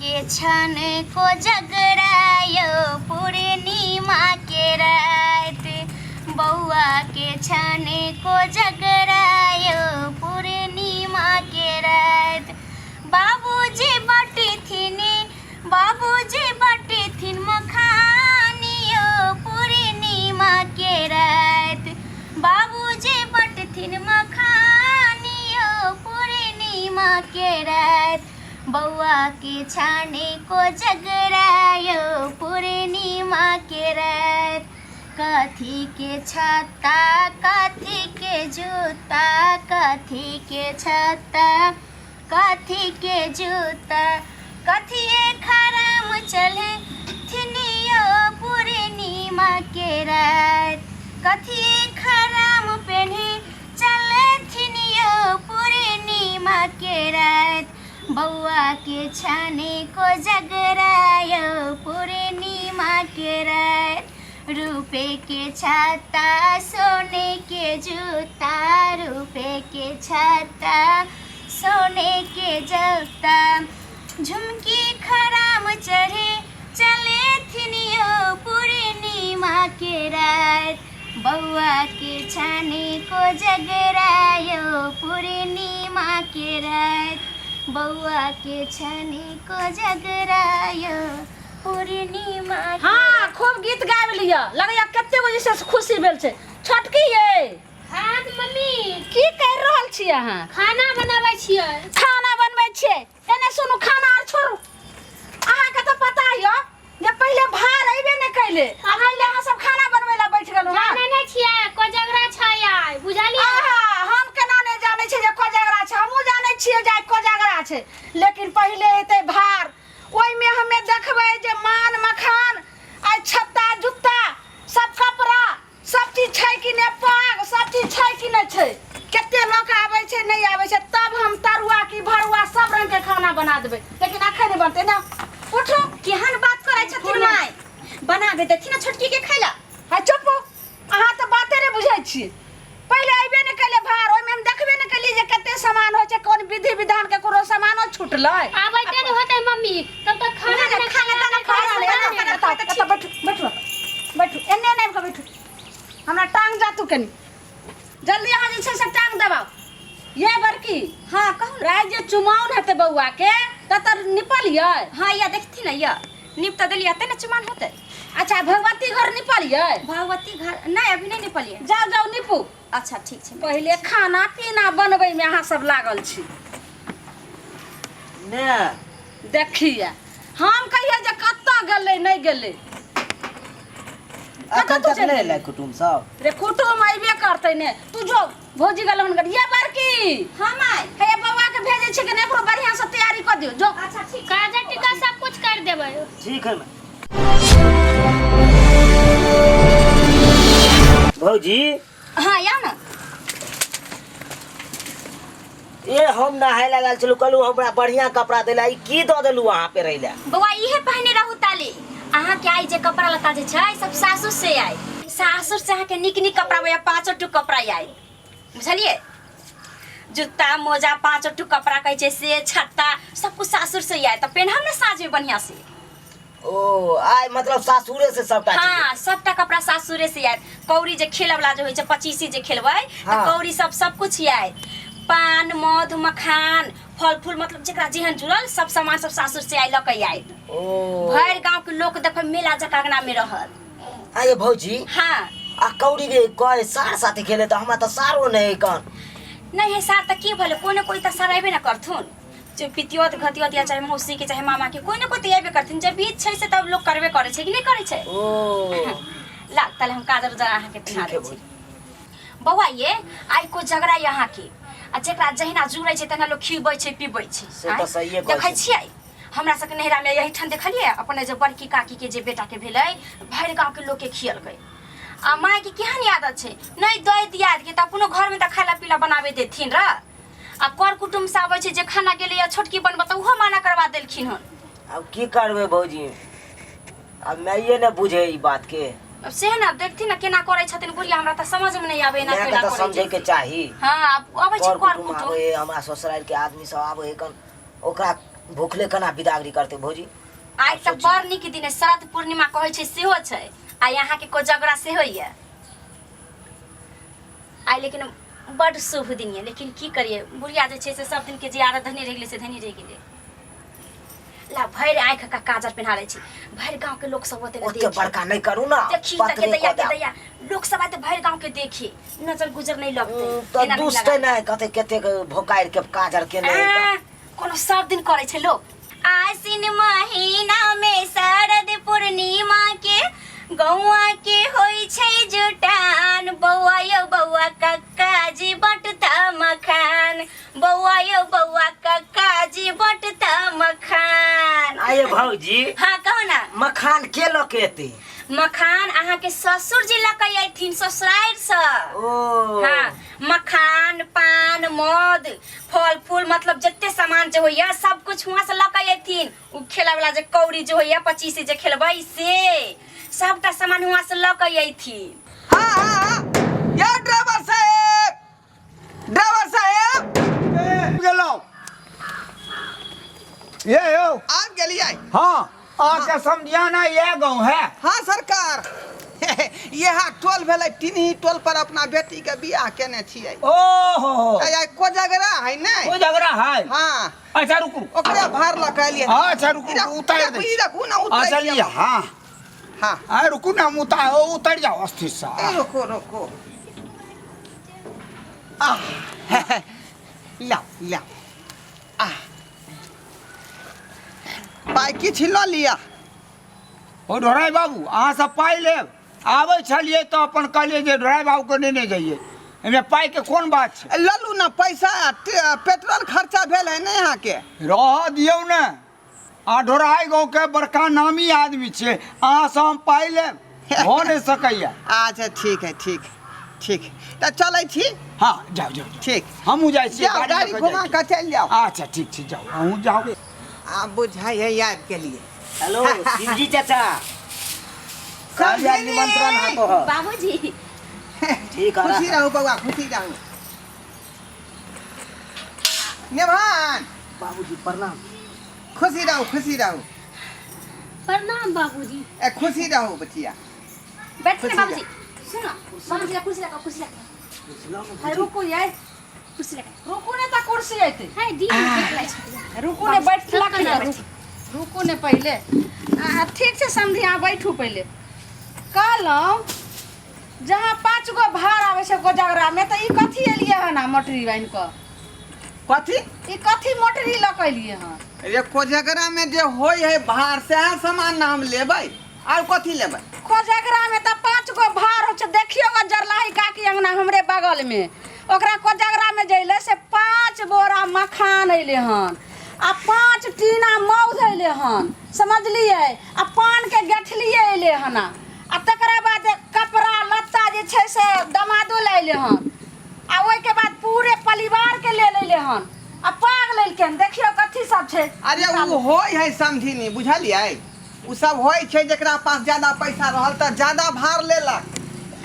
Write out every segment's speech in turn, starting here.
के छन को जगरायो पूर्णिमा के रात। बौआ के छन को जगरायो पूर्णिमा के रात। बाबूजी बटथिन, बाबूजी बटथिन मखानियो पूर्णिमा के रात। बाबूजी बटथिन मखानियो पूर्णिमा के रात। बौआ के छाने को जगरायो पूर्णिमा के रात। कथी के छत्ता कथी के जूता, कथी के छत्ता कथी के जूता, कथिए खराम चले थिनियो पूर्णिमा के रात। कथिए खराम पेन्हे चले थिनियो पूर्णिमा के रात। बौआ के छाने को जगरायो पूर्णिमा के रात। रूपे के छत्ता सोने के जूता, रूपे के छत्ता सोने के जूता, झुमकी खराम चढ़े चले थिनियो पूर्णिमा के रात। बौआ के छाने को जगरायो पूर्णिमा के रात। बौआ के छाने को जगरायो पूर्णिमा के। हाँ, खूब गीत गाबि लिअ, लगैया कते बजे से खुशी भेल छै। छोटकी ये। हाँ मम्मी। की कर रहल छी अहाँ? खाना बनाबै छियै। खाना बनबै छियै? एने सुनू, खाना आर छोड़ू। अहाँके तऽ पता यऽ जे पहिले भार अयबे नहि कैले, आ पहिले अहाँ सब खाना बनबै लए बैठ गेलहुँ। हँ, जानै नहि छियै कोजगरा छै आइ, बुझलियै? आहा, हम केना नहि जानै छियै जे कोजगरा छै? हमहूँ जानै छियै जे आइ कोजगरा छै, लेकिन पहिले एतै भार, ओहिमे हमे देखबै जे मान मखान आइ छत्ता जुत्ता सब कपड़ा सब चीज छै कि नहि, पाग सब चीज छै कि नहि छै, कते लोक आबै छै नहि आबै छै, तब हम तरुआ की भरुआ सब रंग के खाना बना देबै, लेकिन अखन नहि बनतै ना। उठू। केहन बात करै छथिन माय, बनाबे देथिन ना छोटकी के खाइला। है चुप, अहाँ तऽ बाते नहि बुझै छी। पहिले अयबे नहि कैले भार, ओहिमे हम देखबे नहि केलियै जे कते सामान होइ छै, कोन विधि विधान के कोनो सामानो छुटलै। आबै ते नहि होतै मम्मी, तब तक खाना खाना खाना ताना खाना खाना एतऽ खाना एतऽ एतऽ बैठू बैठू बैठू, एन्ने एन्ने आबि कऽ बैठू। हमरा टांग जातू कनि जल्दी, अहाँ जे छै से टांग दबाउ। ये बड़की। हाँ, कहू ना। राति जे चुमाउन हेतै बौआ के, तब निपलियै? हाँ, या देखथिन ना, या निप तऽ देलियै, एते ने चुमान होतै। अच्छा, भगवती घर निपलियै? भगवती घर नहि, अभी नहि निपलियै। जाउ जाउ निपू। अच्छा ठीक छै। पहिले खाना पीना बनबै में अहाँ सब लागल छी। ने देखिए, हम कहिए जे कतऽ गेलै नहि गेलै। अखन कतऽ तू तक चलि नहि गेली? एलै कुटुम सब। रे कुटुम अयबे करतै ने, तू जो भौजी गेल हुनकर। ये बड़की। हाँ माय। हे बौआ के भेजै छै कि नहि, एकरो बढ़िआँ से तैयारी कऽ दियौ, जो। अच्छा ठीक। काजर टीका सब कुछ कर देबै। ठीक है भौजी। हाँ, या ना। ए हम नहाय ला गेल छलहुँ, कहलहुँ हमरा बढ़िया कपड़ा देला, ई की दऽ देलहुँ अहाँ पहिरै लए? बौआ, इहे पहिने रहू ताली। अहाँ के आई जे कपड़ा लत्ता जे छै सब सासुर से आई। सासुर से अहाँ के नीक नीक कपड़ा बौआ, पाँचो टुक कपड़ा आई, बुझलियै? जूता मोजा पाँचो टुक कपड़ा कहै छै से, छत्ता सब कुछ सासुर से आई, तऽ पेनहब ने साँझ में बढ़िया से। ओ आइ मतलब सासुरे से सबटा चीज? हाँ, सबटा कपड़ा सासुरे से आयत। कौड़ी जे खेले वाला जे होइ छै, पचीसी जे खेलबै तऽ कौड़ी सब सब कुछ आयत, पान मधु मखान फल फूल, मतलब जेकरा जेहन जुड़ल सब सामान सब सासुर से आइ लऽ के आयत। ओ भरि गांव के लोक देखबै मेला जकाँ अंगना में रहत। आये भौजी। हाँ। आ कौड़ी के कहे सार साथे खेले तऽ हमरा तऽ सारो नहि अइ कन। नहीं है सार तऽ की भेलै, कोई ने कोई तऽ सार अयबे ने करथुन, जे पितियौत घतियौत या चाहे मौसी के चाहे मामा के, कोई ने कोई तऽ अयबे करथिन। जे बीच छै से तब लोक करबे करै छै कि नहि करै छै? ओ ला ताले हम काजर उजर अहाँके पिन्हा ठीक है दै छी। बौआ ये, आइ को झगड़ा ये अहाँके, आ जेकरा जहिना जुड़ै छै तहिना लोक खिबै छै पिबै छै। से तऽ सहिए कहै देखै छै। छियै हमरा सबके नैहरामे एहिठाम देखलियै, अपने जे बड़की काकी के जे बेटाके भेलै, भरि गाँवके लोकके खियलकै। आ मायके केहन आदत छै, नहि दै दियादके तऽ अपनो घरमे तऽ खाय ला पीला बनाबे देथिन र। आ कर कुटुम्ब से आबै छै जे खाना गेलै या छोटकी बनबऽ तऽ ओहो माना करवा देलखिन हन। आब की करबै भौजी, आब माइए ने बुझे ई बात के। अब से ने देखथिन ने केना करै छथिन बुढ़िया, हमरा तऽ समझ में नहीं आबै एना मायके केना तऽ करै समझे छै। के चाही। हाँ, आब अबै छै कर कर कुटुम्ब कुटुम्ब आबै है, हमरा ससुराल के आदमी सब आबै है कन, ओकरा भूखले केना बिदागरी करतै भौजी? आइ तऽ बड़ नीक दिन है, शरद पूर्णिमा कहै छै सेहो छै, आ अहाँके कोजगरा सेहो यऽ आइ, लेकिन बड शुभ दिन यऽ। लेकिन की करियै, बुढ़िया जे छै से सब दिन के जे आदत धने रहि गेलै से धने रहि गेलै। ला भरि आँखि का काजर पहिना लै छी, भरि गाँव के लोक सब ओते ने ओते देखी। बड़का नहि करू ना, देखी तऽ के पतरे दैया कऽ के देब। दैया लोक सब आते भरि गाँव के देखी, नजर गुजर नहीं लगतै। तऽ एना नहि दुसतै लगा। नहि, कहतै कतेक भोकारि के काजर केने है। आ, कोनो सब दिन करै छै लोक। आसिन महीना में शरद पूर्णिमा के गौआ के होइ छै जुटान, बौआ यौ बौआ कक्का जी बटता मखान, बौआ यौ बौआ कक्का जी बटता मखान। आये भौजी। हाँ कहो ना। मखान के लऽ के एतै? मखान अहाँके ससुर जी लऽ के अयथिन ससुरारि से। ओ हाँ, मखान पान मद फल फूल मतलब जते सामान जे होइया सब कुछ वहाँ से लऽ के अयथिन। उ खेला वाला जे कौड़ी जे होइया 25 जे खेलबै से सबटा सामान वहाँ से लऽ के अयथिन। हाँ हाँ हाँ ये ड्राइवर साहेब, ड्राइवर साहेब गेलहुँ ये यौ। आबि गेलियै? हाँ, अहाँके समझियाना इएह गाँव है? हाँ सरकार, इएह टोल भेलै। टिनही टोल पर अपना बेटी के बियाह केने छियै। ओ हो हो। आइ कोजगरा है ने? कोजगरा है। हाँ। अच्छा रुकू। ओकरे भार लऽ के एलियै। अच्छा रुकू, ई रखू, उतारि ई रखू, दै। ई रखू ना, उतारि अच्छा दिअ। लिअ, हाँ। हाँ। आ रुकू ना, हम उतार उतरि जाओ स्थिर से। ए, रुको रुको, आह, लाओ लाओ, आह, पाइ किछु लऽ लिअ। ओ ढोराइ बाबू, अहाँ सब पाइ लेब? आबै छलियै तऽ अपन कहलियै जे ढोराइ बाबूके नेने जइयै, एहिमे पाइके कोन बात छै? लऽ लू ने पैसा, पेट्रोल खर्चा भेल है ने अहाँके। रहऽ दियौ ने, अहाँ ढोराइ गाँवके बड़का नामी आदमी छियै, अहाँसँ हम पाइ लेब? भऽ नहि सकैए। अच्छा ठीक है, ठीक ठीक, तऽ चलै छी। हँ जाउ जाउ जाउ। ठीक। हमहूँ जाइ छियै। जाउ, गाड़ी गाड़ी लऽ कऽ घुमा जाइ कऽ चलि जाउ। छी। अच्छा ठीक छै, जाउ अहूँ जाउ। आब बुझाइ है आबि गेलियै। हेलो शिवजी चाचा, कहलियै निमंत्रण है तोहर। बाबूजी ठीक है। खुशी रहू बौआ, खुशी रहू। नेभान बाबूजी प्रणाम। खुशी रहू, खुशी रहू। प्रणाम बाबूजी। ए खुशी रहू बचिया। बैठ ना खुशी बाबूजी। सुनो बाबूजी, ला कुर्सी लगा, कुर्सी लगा। है, रुकू ये। कुर्सी लगा। रुकू ने तऽ कुर्सी अयतै। है दी बैठ। रुकू ने, बैठ सब कना लग रुकू ने पहिले। आ ठीक छै समझी, अहाँ बैठू पहिले। कहलहुँ जहाँ 5 गो भार आबै छै कोजगरामे, तऽ ई कथी एलियै हन अहाँ मोटरी बान्हि कऽ? कथी? ई कथी मोटरी लऽ कऽ एलियै हन? रे कोजगरा में जे होय है भार सएह सामान ने हम लेबै, आर कथी लेबै? कोजगरामे तऽ 5 गो भार होइ छै। देखियौ गो जरलाही काकी अंगना हमरे बगलमे, ओकरा कोजगरामे जे अयलै से 5 बोरा मखान अयलै हन आ 5 टीना मौध अयलै हन, समझलियै? आ पानके गेठलिए अयलै हन, आ तकरा बाद कपड़ा लत्ता जे छै से दमादो लए अयलै हन, आ ओहिके बाद पूरे परिवारके लेल अयलै हन, आ पाग लेलकै हन। देखियौ कथी सब छै। अरे ओ होय है समधिनी, बुझलियै? ओ सब होइ छै जकरा पास ज्यादा पैसा रहल तऽ ज्यादा भार लेलक,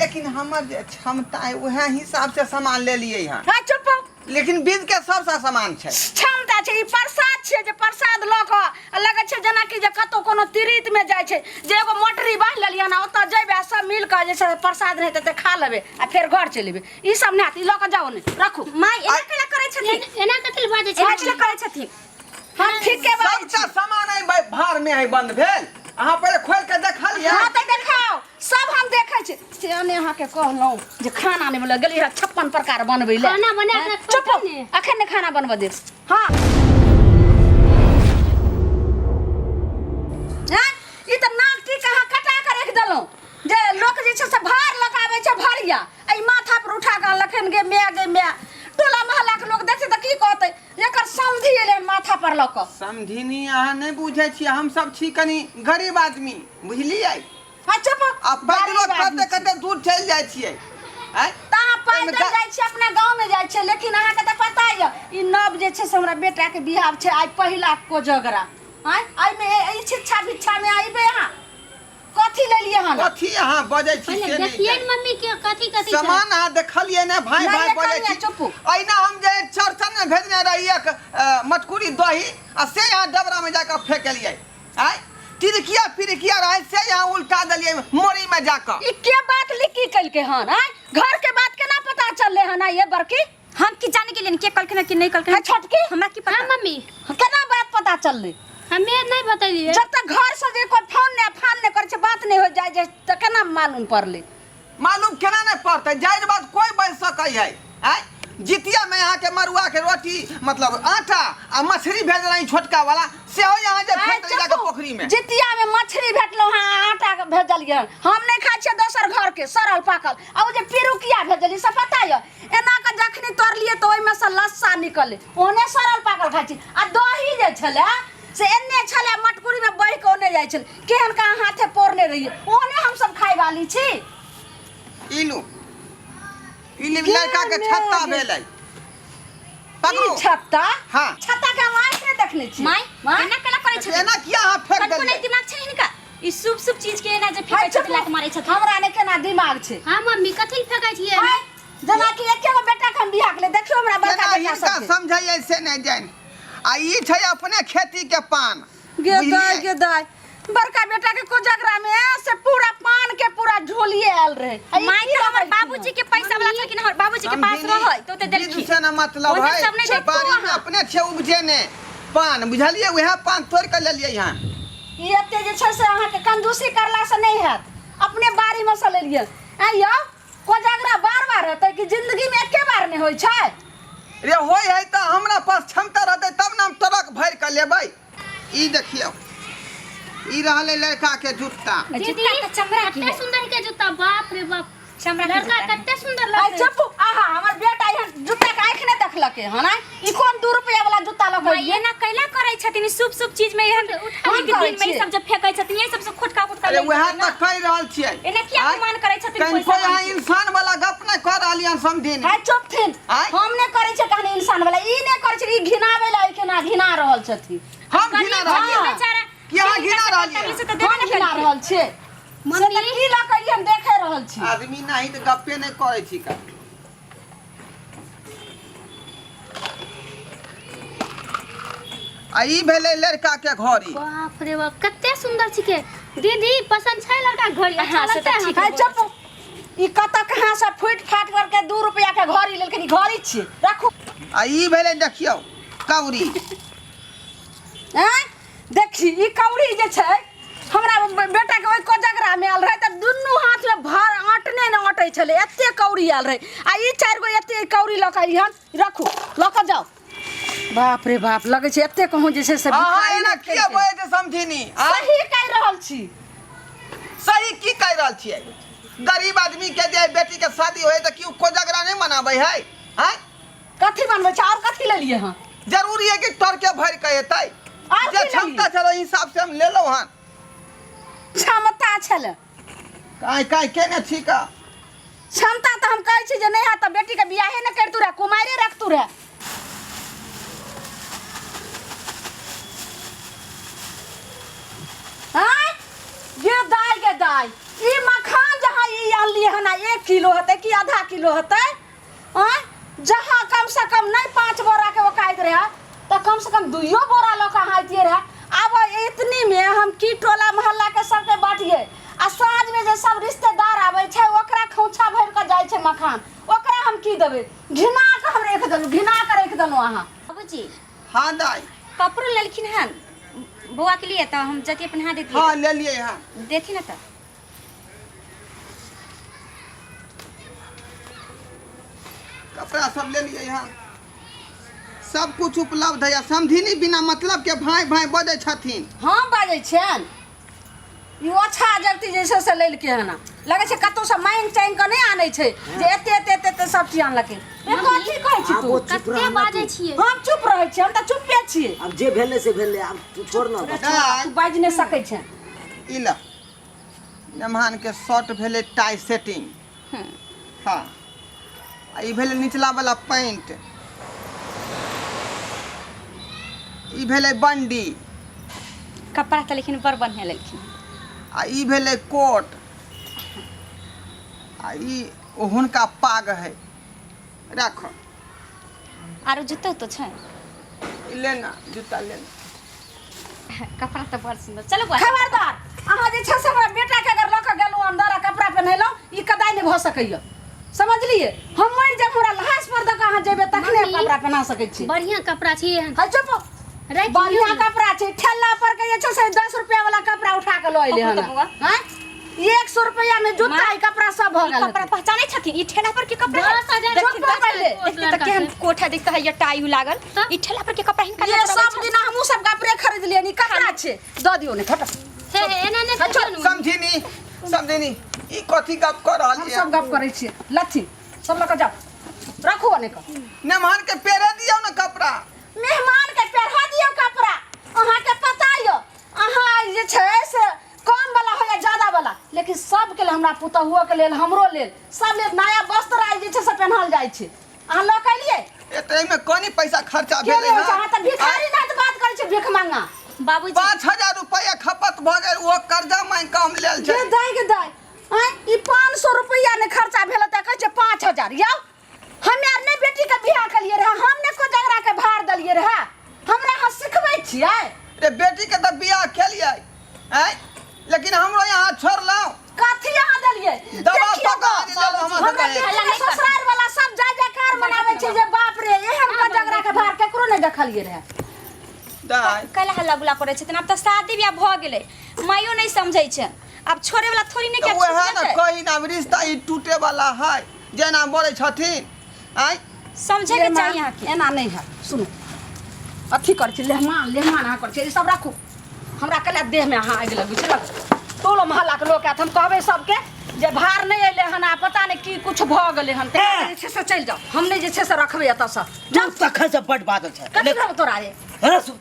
लेकिन हमर जे क्षमता है उएह हिसाब से सामान लेलियै हन। हाँ चुप हो। लेकिन बीज के सबसँ सामान छै। क्षमता छै, ई प्रसाद छियै जे प्रसाद लऽ कऽ आ लगै छै जेनाकि जे कतहु कोनो तीर्थ जाइ छै जे एगो मोटरी बान्हि लेलियै हन, आ ओतऽ जेबै आ सब मिल कऽ जे छै प्रसाद नहि हेतै तऽ खा लेबै आ फेर घर चलि एबै। ई सब नहि हैत, ई लऽ कऽ जाउ ने रखू। माय एना केना करै छथिन? एना कथी लए बाजै एना छै? केना करै छथिन? हम ठीके बाजै छी। सबटा सामान एहि भार में है बंद भेल, अहाँ पहिले खोलि के देखलियै? हाँ तऽ देखाउ, सब हम देखै छी। से ने अहाँके कहलहुँ जे खाना नहि बनबै गेलियै हँ 56 प्रकार बनबै लए। खाना बना कऽ रखबै चुप हो, तब ने। अखन नहि खाना बनबऽ देब। हाँ हैं? ई तऽ नाक टीक अहाँ कटा कऽ राखि देलहुँ जे लोक जे छै से भार लगाबै छै भरिया, एहि माथा पर उठा कऽ अनलखिन। गे माय गे माय, टोला मोहल्लाके लोक देखतै तऽ की कहतै, एकर समधि एलै हन माथा पर लऽ कऽ। समधिनी अहाँ नहि बुझै छियै, हम सब छी कनि गरीब आदमी, बुझलियै? हाँ चुप। आ पैदलो गरीब आदमी कते कते दूर चलि जाइ छियै। आँय? तऽ अहाँ एहिमे पैदल जाइ छियै, अपना गाँवमे जाइ छियै, लेकिन अहाँके तऽ पता यऽ ई नव जे छै से हमरा बेटाके बियाह छै, आइ पहिला कोजगरा। आँय, एहिमे एहि शिक्षा भिक्षामे अयबै अहाँ? कथी कथी लेलिए हन कथी अहाँ बजै छी पहिले से नहि देखिए ने जानि। मम्मी के कथी कथी छै। सामान अहाँ देखलियै ने भाई नहि भाई बजै देखलियै, छी चुप। अहिना हम जे चौरचन मे भेजने रही एक मटकुरी दही आ से अहाँ डबरा में जाकऽ फेकलियै आय तिरकिया पिरकिया रहै से अहाँ उल्टा देलियै मोरी में जाकऽ ई के बात लिखी कलके हन आय घर के बात केना पता चलले हन ये बड़की हम की जाने के लिए के कहलखिन कि नहीं कहलखिन है छोटकी हमरा की हाँ पता मम्मी केना बात पता चलले हमे नहीं बतेलिए जब तक घर से जे कोई फोन ने फान ने करे छै बात नहीं हो जाय जे त केना मालूम पड़ले मालूम केना नहि पड़तै जाहि बात कोइ बजि सकै है आय जितिया में यहाँ के मरुआ के रोटी मतलब आटा आ मछली भेज रही छोटका वाला सेहो यहाँ जे आय फेंक जाके चप्पू, पोखरी में जितिया में मछली भेटलो हाँ आटा के भेजलियै हन। हम नहीं खाइ छियै दोसर घर के सड़ल पाकल आ ओ जे पिरुकिया भेजलियै से पता यऽ एना के जखनी तोड़लियै तऽ ओहिमे से लस्सा निकललै ओहने सड़ल पाकल खाइ छी आ दही जे छलै से एन्ने छलै मटकुरी में बहि के ओने जाइ छलै केहन कहाँ हाथे पोरने रहियै ओहने हमसब खाइ वाली छी ई लू ई लू लड़का के छत्ता भेलै पकड़ू ई छत्ता हाँ। छत्ता के हम आँखि नहि देखने छी माय माय एना केना करै छथिन एना किया अहाँ फेंक कनको नहि देलियै दिमाग छै हिनका ई शुभ शुभ चीज के एना जे हाय, फेकै छथिन चुप। लात मारै छथिन हमरा ने केना दिमाग छै हाँ मम्मी कथी लए फेंकै छियै आँय, जेना कि एके गो बेटा के हम बियाह केलियै देखियौ हमरा बड़का केना बेटा हिनका सबके समझैयै से नहि जानि आ ई छै अपने खेती के पान गे दाय बुझलियै? गे दाय बड़का बेटा के कोजगरा में से पूरा पान के पूरा झोलिए आयल रहे आ ई माय की तऽ हमर लगै बाबूजी के पैसा वाला छलखिन हमर बाबूजी के पास समझी रहै तऽ ओते विध देलखिन से ना मतलब ओते है सब नहि देखू बाड़ी में अहाँ। अपने छै उपजेने पान बुझलियै उएह पान तोड़ि कऽ लेलियै हन ई एते जे छै से अहाँके कंजूसी करला से नहि हैत अपने बाड़ी में से लेलियै आ यौ कोजगरा बार बार हेतै कि जिंदगी में एके बार नहि होइ छै रे होइ है तऽ हमरा पास क्षमता रहतै तब ने हम ट्रक भरि कऽ लेबै ई देखियौ ई रहलै लड़का के जूता जूता तऽ चमड़ा के कते है। सुंदर के जूता बाप रे बाप चमड़ा के लड़का जूता है। कते सुंदर आइ लगै चुप आहा हमर बेटा एहन जूता के आँखि नहि देखलकै हन आइ ई कोन 2 रुपया वाला जूता लऽ माय कऽ एना कैला करै छथिन ई शुभ शुभ चीज में एहन हम नीक करै दिन में ई छियै। सब जे फेकै छथिन यही सब से खोटका खोटका अरे लागि वएह जेतै तऽ ना। कहि रहल छियै एना किया आँय? अपमान करै छथिन कनिको पैसा यहाँ मांगि के? इंसान वाला गप नहि कऽ रहलियै हन समधिन हाय चुपथिन आँय? हम नहि करै छियै कहानी इंसान वाला ई नहि करै छै ई घिनाबै ला केना घिना रहल छथिन हम घिना गरीब रहलियै छथिन बेचारा कि अहाँ जिनका घिना से रहलियै? तकलीफ से तऽ देबे हम ने घिना करथिन। रहल छियै से तऽ की लऽ कऽ ई हम देखे रहल छी आदमी नहीं तऽ गप्पे नहि करै छी का आ ई भेलै लड़का के घड़ी बाप रे बाप कते सुंदर छिके दीदी पसंद छै लड़का के घड़ी अच्छा हाँ, से लगतै तऽ ठीक अहाँके? हाय चुप ई कतऽ कहाँ से फूटि फाटि करके 2 रुपया के घड़ी लेलखिन ई घड़ी छियै राखू आ ई भेलै देखियौ कौड़ी आँय देखी ई कौड़ी जे छै हमरा बेटा के ओहि कोजगरा में आयल रहे तऽ दुनू हाथ में भर अटने ने अटै छलै एते कौड़ी आयल रहे आ ई चारि गो एते कौड़ी लऽ कऽ अइहन रखू लऽ कऽ जाउ बाप रे बाप लगै छै एते कहूँ जे छै से अहाँ भिखारी एना नहि किया केलकै। बजै छै समधिनी आँय? सही कहि रहल छी सही की कहि रहल छियै गरीब आदमी के जे बेटी के शादी होय तऽ की कोजगरा नहि मनाबै है आँय कथी बनबै छै और कथी लेलियै हँ जरूरी है कि टरके भरि के एतै आर जे की क्षमता लेलियै? छल ओहि हिसाब से हम लेलहुँ हन क्षमता छलै काहे काहे केने छी का क्षमता तऽ हम कहै छी जे नहि हैत तऽ बेटीके बियाहे नहि करितू रहए कुमारे रखतू रहए आँय गे दाय गे दाय ई मखान जहाँ ई आनलियै हन आ 1 किलो हेतै कि आधा किलो हेतै आँय जहाँ कम से कम नहीं 5 बोरा के औकात रहे तो कम से कम 2 बोरा लऽ कऽ अहाँ अइतियै रहे। आब इतनी में हम की टोला मोहल्ला के सबके बांटियै आ साँझ में जे सब रिश्तेदार आबै छै ओकरा खोंछा भरि कऽ जाइ छै मखान ओकरा हम की देबै घिना कऽ हम राखि देलहुँ घिना कऽ राखि देलहुँ अहाँ। बाबूजी हाँ दाई कपड़ो लेलखिन हन बौआ के लिए तऽ हम जतियै पहिना देतियै। हाँ लेलियै हन। देथिन ने तऽ। कपड़ा सब ले लिए यहाँ सब कुछ उपलब्ध है समधिनी बिना मतलब के भाई भाई बजै छथिन। हम बाजै छियनि ई ओछा जगती जे छै से लेलकै हन लगै छै कतहुसँ माँगि चाँगि कऽ नहि आनै छै जे एते एते एते एते सब चीज आनलकै। ए, कथी कहै छी आब तू? ओ चुप कते रह ना बाजै तू। छियै? हम चुप रहै छियै, हम तऽ चुप्पे छियै। आब जे भेलै से भेलै, आब तू छोड़ ना। दाइ। तू बाजि नहि सकै छें। ई ल मेहमान के शर्ट भेलै टाई सेटिंग। हाँ आ ई भेलै निचला वाला पैंट, ई भेलै बंडी। कपड़ा तऽ लेकिन बड़ बढ़िआँ लेलखिन। आ ई भेलै कोट आ ई हुनका पाग है राख आरो जूतो उतो छै ई लेना जूता लेना कपड़ा तऽ बड़ सुन्दर चलो बुआ खबरदार अहाँ जे छै से हमरा बेटा के अगर लऽ कऽ गेलहुँ अंदर आ कपड़ा पहिनेलहुँ ई कदाइ नहि भऽ सकैया समझलिए हम मरि जायब हमरा लहास पर दऽ कऽ अहाँ जेबै तखने मम्मी। कपड़ा पहिना सकै छी बढ़िया कपड़ा छी एहन है चुप राखि बढ़िया लियौ। कपड़ा छै ठेला पर के जे छै से 10 रुपया वाला कपड़ा उठा के लऽ एलै हन पकड़ू तऽ बौआ। आँय 100 रुपया में जूता माँ, ई कपड़ा सब भऽ ई गेल कपड़ा पहचानै छथिन ई ठेला पर के कपड़ा है। 10,000 देखथिन चुप तऽ पहिले। देखथिन तऽ केहन कोठा देखते है ये टाई लागल तऽ? ई ठेला पर के कपड़ा हिनका ये नजर अबै सब छनि। दिना हमहूँ सब कपड़े खरीद लियै ई कपड़ा छै दऽ दियौ ने फटा हे हे एना नहि कहियौ ने मम्मी। समझिनी समझिनी ई कथी गप कऽ रहल हम छियै सब गप करै छियै लथी सब लऽ कऽ जाउ राखू अनेक मेहमान के पेरे दियौ ने कपड़ा मेहमान के पहिरा दियौ कपड़ा अहाँके पता यऽ अहाँ जे छै से कम वाला हो या ज्यादा वाला लेकिन सबके लेल हमरा पुतहुओ के लेल हमरो लेल सब लेल नया वस्त्र आइ जे छै से पहिनल जाइ छै अहाँ लऽ के एलियै ए तऽ एहिमे कनी पैसा खर्चा के भेलै नहि होइ छै अहाँ तऽ भिखारी हँ नाथ बात करै छै भीख मांगा बाबूजी 5000 रुपैआ खपत भऽ गेल ओहो कर्जा मांगि कऽ हम लेल छै गे दाइ गे दाइ आँय ई 500 रुपैआ नहि खर्चा भेल तऽ कहै छै 5000 यौ हमे आर नहि बेटीके बियाह केलियै रहए हम नहि कोजगरा के भार देलियै रहए हमरा अहाँ सिखबै छियै रे बेटी के तऽ बियाह केलियै आँय लेकिन हमरो यहाँ छोड़लहुँ कथी अहाँ देलियै दवा देखियौ पका तऽ, देलहुँ हमरा हमरा सबके। बेटी के ससुराल वाला सब जय जयकार मनाबै छै जे बाप रे एहन कोजगरा के भार केकरो नहि देखलियै रहए दाइ कैला हल्ला गुल्ला करै छथिन आब तऽ शादी बियाह भऽ गेलै माइयो नहि समझै छै आब छोड़े वाला थोड़ी नहि तऽ कि आब वएह छुटि ने जेतै। कही ने आब रिश्ता ई टूटे वाला है जेना बोलै छथिन आँय समझे के चाही अहाँके एना नहि है सुनू अथी करै छी लेहमान लेहमान अहाँ करै छी ई सब राखू हमरा कले देहमे अहाँ आगि लगबै छी राखू टोलो मोहल्लाके लोक आयत हम कहबै सबके जे भार नहि अयलै हन आ पता नहि की कुछ भऽ गेलै हन तऽ जे छै से चलि जाउ हम नहि जे छै से रखबै एतऽसँ तू तखन से बड बाजल छै कथी भेल तोरा रे अरे सुन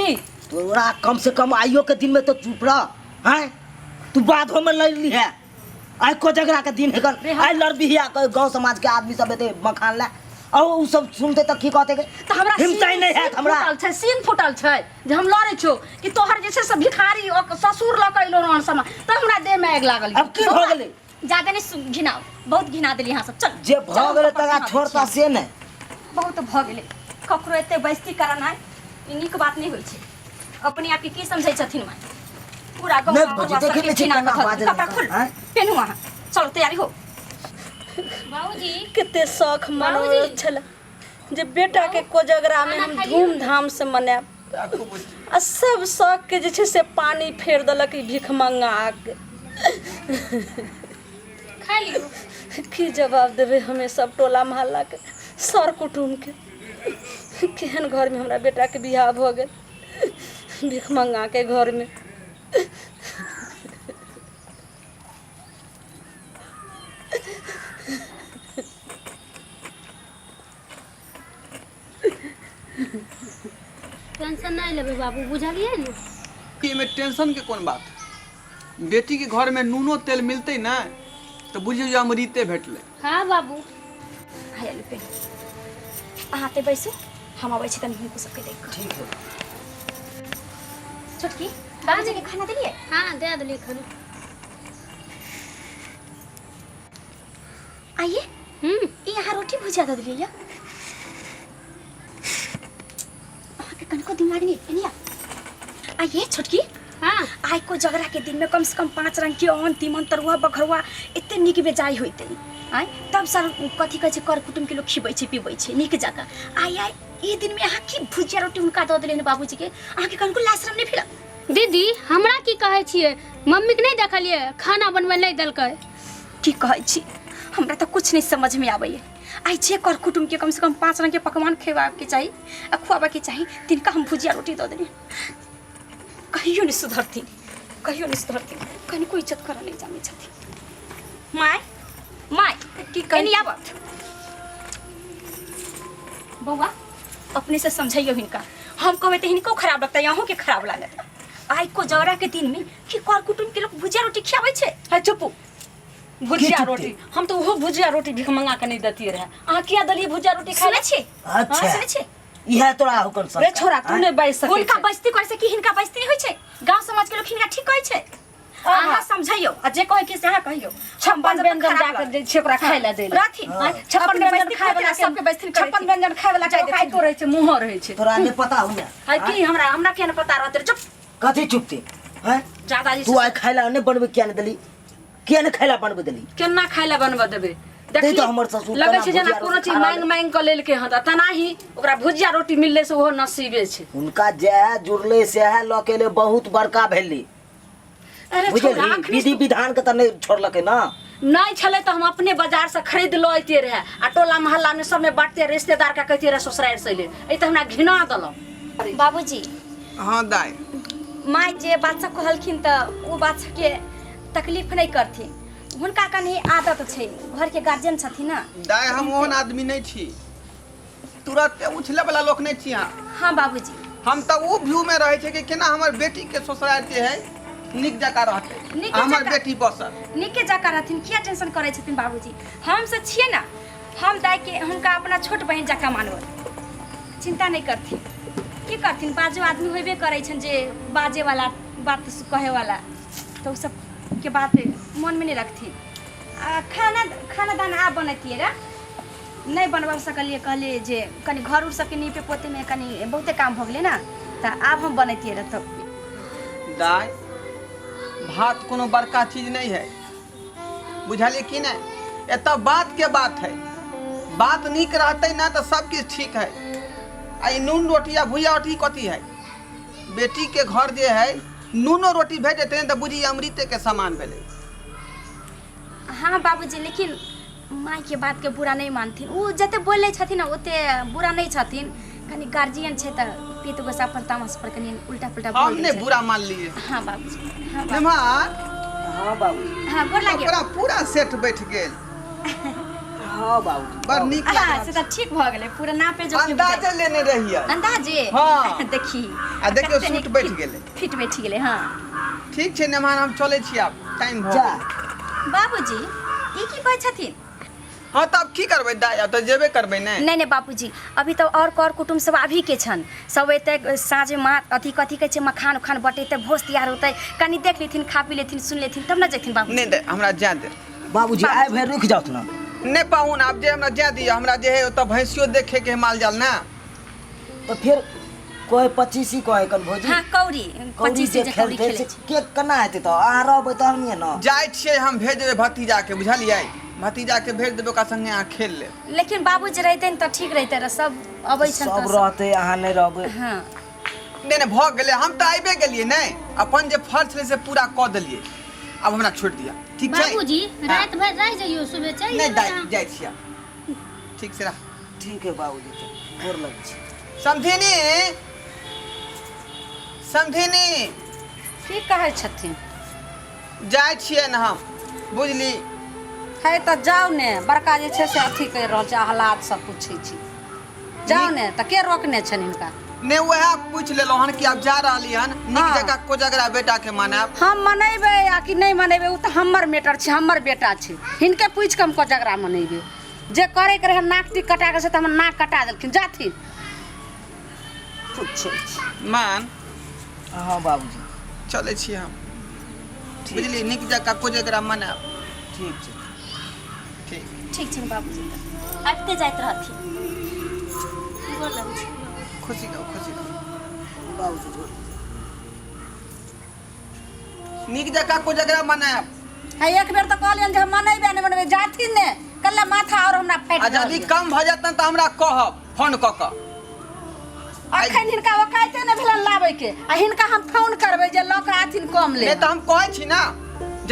की तोरा कम से कम आइयो के दिन में तो चुप रह हैं तू बाधो में लड़ली है आइ कोजगरा के दिन हेगन आइ लड़बिही आ गांव समाज के आदमी सब एते मखान ला आ उ सब सुनते तऽ की कहते के तऽ हमरा हिम्मत ही नहीं है हमरा फुटल छै सीन फुटल छै जे हम लड़ै छियौ कि तोहर जे छै से भिखारी ओ ससुर लऽ कऽ एलौ हन समान तऽ हमरा देह में आगि लागल अब की भऽ गेलै ज्यादा नहीं घिनाओ बहुत घिना देली अहाँ सब चल जे भऽ गेलै तकरा छोड़ता से नहि बहुत भऽ गेलै ककरो एते बेइज्जती करनाइ ई नीक बात नहि होइ छै अपने आपके की समझै छथिन माय पूरा गाँव नहि गाँव बजै, सबके देखै नहि छी घिना केना कऽ धऽ बाजै देलकै। कपड़ा छै, खोल आँय? पेनहू अहाँ चलो तैयारी हो बाबूजी कते शौख मनोरथ छलै जे बेटाके कोजगरामे हम धूमधाम से मनायब आ सब शौक के जे छै से पानी फेर देलक ई भिखमंगा आके खा लियौ की जवाब देबै हमे सब टोला मोहल्लाके सर कुटुम्बके केहन घरमे हमरा बेटाके बियाह भऽ गेल भिखमंगाके घरमे टेंशन नहि लेबै बाबू बुझलियै ने एहिमे टेंशन के कोन बात बेटी के घर में नूनो तेल मिलतै ने तऽ बुझियौ जे अमृते भेटलै हाँ बाबू हाय आलू पे अहाँ ते बैसू हम अबै छी तनी हिनको सबके देख कऽ ठीक है छोटकी बाबूजी के खाना देलियै हाँ दे देलियै खाना आइए ई अहाँ रोटी भुजिया दऽ देलियै यऽ अहाँके कनिको दिमाग नहि एनी आइए छोटकी हाँ आइ को झगड़ा के दिन में कम से कम 5 रंग के अन्न तीमन तरुआ बघरुआ एते नीक बेजाय होइते आइ तब सर कथी कहै छै कर कुटुम के लोग खिबै छै पिबै छै नीक जकाँ आइ आइ ई दिन में अहाँ की भुजिया रोटी हुनका दऽ देलियनि बाबूजी के अहाँके कनिको लाज शरम नहि भेल दीदी हमरा की कहै छियै मम्मीके नहि देखलियै खाना बनबै नहि देलकै की कहै छी हमरा तऽ कुछ नहीं समझ में आबैए आइ जे कर कुटुम के कम से कम 5 रंग के पकवान खेबाके चाही आ खुआबऽके चाही तिनका हम भुजिया रोटी दऽ देलियै कहियो नहीं सुधरथिन कहियो नहीं सुधरथिन कनिको इज्जत करऽ नहीं जानै छथिन माय माय की कहै एनी आबऽ बौआ अपने से समझैयो हिनका हम कहबै तऽ हिनको खराब लगतै अहूँके खराब लागत आइ को जगड़ा के दिन में कि कर कुटुम के लोग भुजिया रोटी खियाबै छै है चुपू भुजिया चुपते? रोटी हम तऽ ओहो भुजिया रोटी भीख मंगा के नहीं देतियै रहे अहाँ किया देलियै भुजिया रोटी खाय सुनै लए छी अच्छा सुनै छी इएह तोरा हुकम रे छोरा तू नहि बाजि सकै हुनका छै बजती करै छै कि हिनका बजती नहि होइ छै गांव समाज के लोग हिनका ठीक कहै छै अहाँ समझैयौ आ जे कहै के से अहाँ कहियौ। 56 बाजब तऽ व्यंजन खराब जाके लागत। दै छियै ओकरा खाय लए दै लए। रहथिन। आँय, 56 अपने व्यंजन बैसथिन खाय वाला खातिर, सबके बैसथिन 56 करैथिन। व्यंजन खाय वाला के जाय औकातो देथिन। रहै छै, मुँहो रहै छै। तोरा नहि पता हो ने? है की हमरा हमरा किया ने पता रहतै रे, चुप। कथी चुपते हैं? ज्यादा जे तू छै आइ खाय ला नहि बनबै, किया नहि देली? किया नहि खाय ला बनबै देली? केना खाय लए बनबऽ देबै? तै तऽ हमर ससुर लगै केना छै जेना भुजिया कोनो रोटी चीज खा मांगि रहलै। मांगि कऽ लेलकै हन, तऽ तेनाही ओकरा भुजिया रोटी मिललै से ओहो नसीबे छै। हुनका जएह जुड़लै सएह लऽ के एलै, बहुत बड़का भेलै। अरे बुझली छोड़ा, अखनी विधि विधान के तऽ नहि छोड़लकै ना। नहि छलै तऽ हम अपने बाजार से खरीद लऽ अइतियै रहए आ टोला मोहल्ला में सबमे बांटतियै, रिश्तेदार के कहितियै रहए ससुरारि से अइलै। एहि तऽ हमरा घिना देलक। बाबूजी। हाँ दाइ। माय जे बात सब कहलखिन तऽ ओ बात सबके तकलीफ नहि करथिन, हुनका कनि आदत छै, घरके गार्जियन छथिन ना। दाइ, हम ओहन आदमी नहि छी, तुरंत उछले वाला लोक नहि छी अहाँ। हाँ बाबूजी। हम तऽ ओ व्यू में रहै छै कि केना हमर बेटी के ससुराल जे है नीक जकाँ रहतै, नीक हमर जकाँ। बेटी बसल नीके जकाँ रहथिन, किया टेंशन करै छथिन बाबूजी? हम सब छियै ना, हम दाइके हुनका अपना छोट बहिन जकाँ मानबै, चिंता नहि करथिन। की करथिन, बाजो आदमी होबे करै छनि जे बाजेवाला बात कहेवाला, तऽ ओ सबके बात मनमे नहि रखथिन। आ खाना खाना दाना आब बनैतियै रे, नहि बनबा सकलियै, कहलियै जे कनि घर उर सबके नीपे पोतेमे कनि बहुते काम भऽ गेलै ने, तऽ आब हम बनैतियै रह। तऽ दाइ, भात कोनो बड़का चीज नहि है, बुझलियै कि नहि? एतऽ बात के बात है, बात नीक रहतै ना तऽ सब किछु ठीक है। आ ई नून रोटी आ भुजिया रोटी कथी है? बेटी के घर जे है नूनो रोटी भेट जेतै ने तऽ बुझी अमृते के समान भेलै। हाँ बाबूजी, लेकिन मायके बातके बुरा नहि मानथिन, ओ जते बोलै छथिन ने ओते बुरा नहि छथिन, कनि गार्जियन छै तऽ पित गोसा पर तामस पर कनि उल्टा पुल्टा हम बोल दै नहि छै। बुरा मानलियै। हाँ बाबूजी। हाँ बाबूजी। नेमहार। हाँ बाबूजी। हाँ, गोर लागियौ। ओकरा पूरा सेट बैठ गेल। हाँ बाबूजी। बड़ नीक हाँ, लागल। से तऽ ठीक भऽ गेलै, पूरा नापे जोख के। अंदाजे लेने रहियै। अंदाजे। हाँ। देखी आ देखियौ कते सूट नीक बैठ गेलै। फिट बैठ गेलै। हाँ ठीक छै नेमहार, हम चलै छी, आब टाइम भऽ जा। गेल। बाबूजी, ई की कहै छथिन? हाँ तऽ आब की करबै दाइ, आब तऽ जेबे करबै ने। नहि नहि बाबूजी, अभी तऽ और कर कुटुम्ब सब अभी के छन, सब एतै साँझ माँ अथी कथी कहै छै मखान उखान बटेतै, भोज तैयार होतै, कनि देख लेथिन, खा पी लेथिन, सुन लेथिन, तब ने जेथिन बाबूजी। नहि दाइ, हमरा जाय दे। बाबूजी, आइ भरि रुकि जाउ ने। नहि पाहुन, आब जे हमरा जाय दिअ, हमरा जे है ओतऽ भैंसियो देखे के है, माल जाल ने। तऽ फेर कहै पच्चीसी कहै कन भौजी। हाँ, कौड़ी। कौड़ी 25 जे जे कौड़ी खेलतै खेलै से छै। के केना हेतै? तऽ अहाँ रहबै तहनिये ने। जाइ छियै हम, भेज देबै भतीजाके, बुझलियै? भतीजाके भेज देबै, ओकरा संगे अहाँ खेल लेब। लेकिन बाबूजी रहितनि तऽ ठीक रहितै रह, सब अबै छनि सब तऽ रहतै, अहाँ नहि रहबै? हाँ। नहि नहि, भऽ गेलै, हम तऽ आबिए गेलियै ने, अपन जे फर्ज छलै से पूरा कऽ देलियै, आब हमरा छोड़ि दिअ, ठीक छै? बाबूजी, हाँ। राति भरि रहि जइयो, सुबह चलि नहि जेबै दाइ, अहाँ। जाइ छियै, ठीक छै, राख। ठीक है बाबूजी, तऽ गोर लगै छी। समधिनी, समधिनी। की कहै छथिन? जाइ छियै ने हम, बुझली? है तऽ जाउ ने, बड़का जे छै से अथी करि रहल छै, आह्लाद सब पूछै छी, जाउ ने तऽ के रोकने छनि हिनका? ने वएह पूछि लेलहुँ हन कि आब जा रहली हन, नीक हाँ। जकाँ कोजगरा बेटाके मनायब। हम मनेबै आ कि नहि मनेबै ओ तऽ हमर मैटर छै, हमर बेटा छै, हिनके पूछि कऽ हम कोजगरा मनेबै। जे करैके रहै नाक टीक कटा कऽ से तऽ हमर नाक कटा देलखिन, जाथिन पूछै छी। मान। हाँ बाबूजी। चलै छी हम, बुझली? नीक जकाँ कोजगरा मनायब। ठीक छै। ठीक। ठीक छै बाबूजी, तऽ आबिते जाइत रहथिन। गोर लगै छी। खुशी रहू, खुशी रहू। बाबूजी गोर। नीक जकाँ कोजगरा मनायब। है एक बेर तऽ कहलियनि जे हम मनेबै नहि मनेबै, जाथिन ने कल्ला माथा और हमरा फाटि आ रहल यदि यऽ। कम भऽ जायत ने तऽ हमरा कहब फोन कऽ कऽ। अखन हिनका ओकाइते नहि भेलनि लाबैके आ हिनका हम फोन करबै जे लऽ कऽ आथिन कम ले। नहि तऽ हम कहै छी ने,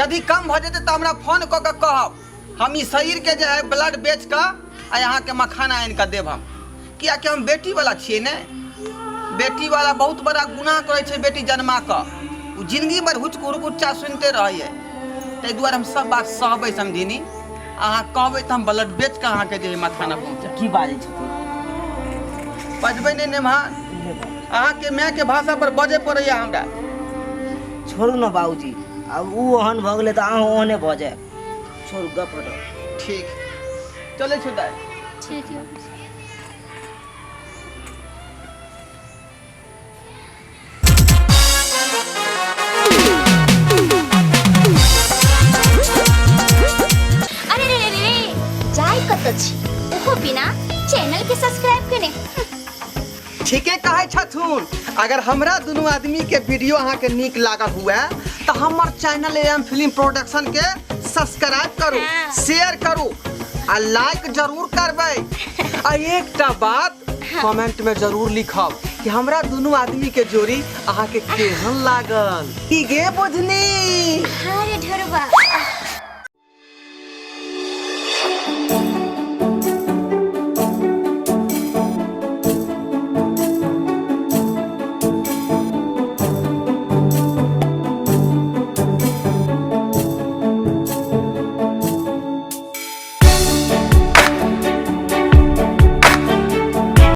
यदि कम भऽ जेतै तऽ हमरा फोन कऽ कऽ कहब, हम ई शरीरके जे है ब्लड बेच कऽ आ अहाँके मखाना आनि कऽ देब हम, कियाकि हम बेटीवला छियै ने। बेटीवला बहुत बड़ा गुनाह करै छै बेटी जन्मा कऽ, ओ जिंदगी भरि हुचक हुरकुच्चा सुनिते रहैए, ताहि दुआरे हम सब बात सहबै समधिनी। अहाँ कहबै तऽ हम ब्लड बेच कऽ अहाँके जे है मखाना पहुँचायब। की बाजै छथिन? बजबै नहि नेमहान, अहाँके मायके भाषा पर बजै पड़ैए हमरा। छोड़ू ने बाबूजी, आब ओ ओहन भऽ गेलै तऽ अहूँ ओहने भऽ जायब, छोड़ू गप हटाउ। ठीक, चलै छी दाइ। ठीक है। देथुन। अगर हमरा दुनू आदमी के वीडियो अहाँके नीक लागल हुए तऽ हमर चैनल एम फिल्म प्रोडक्शन के सब्सक्राइब करू, शेयर करू आ लाइक जरूर करबै। आ एकटा बात कमेंट में जरूर लिखब कि हमरा दुनू आदमी के जोड़ी अहाँके केहन लागल। की गे बुझनी? हाँ रे ढोरबा।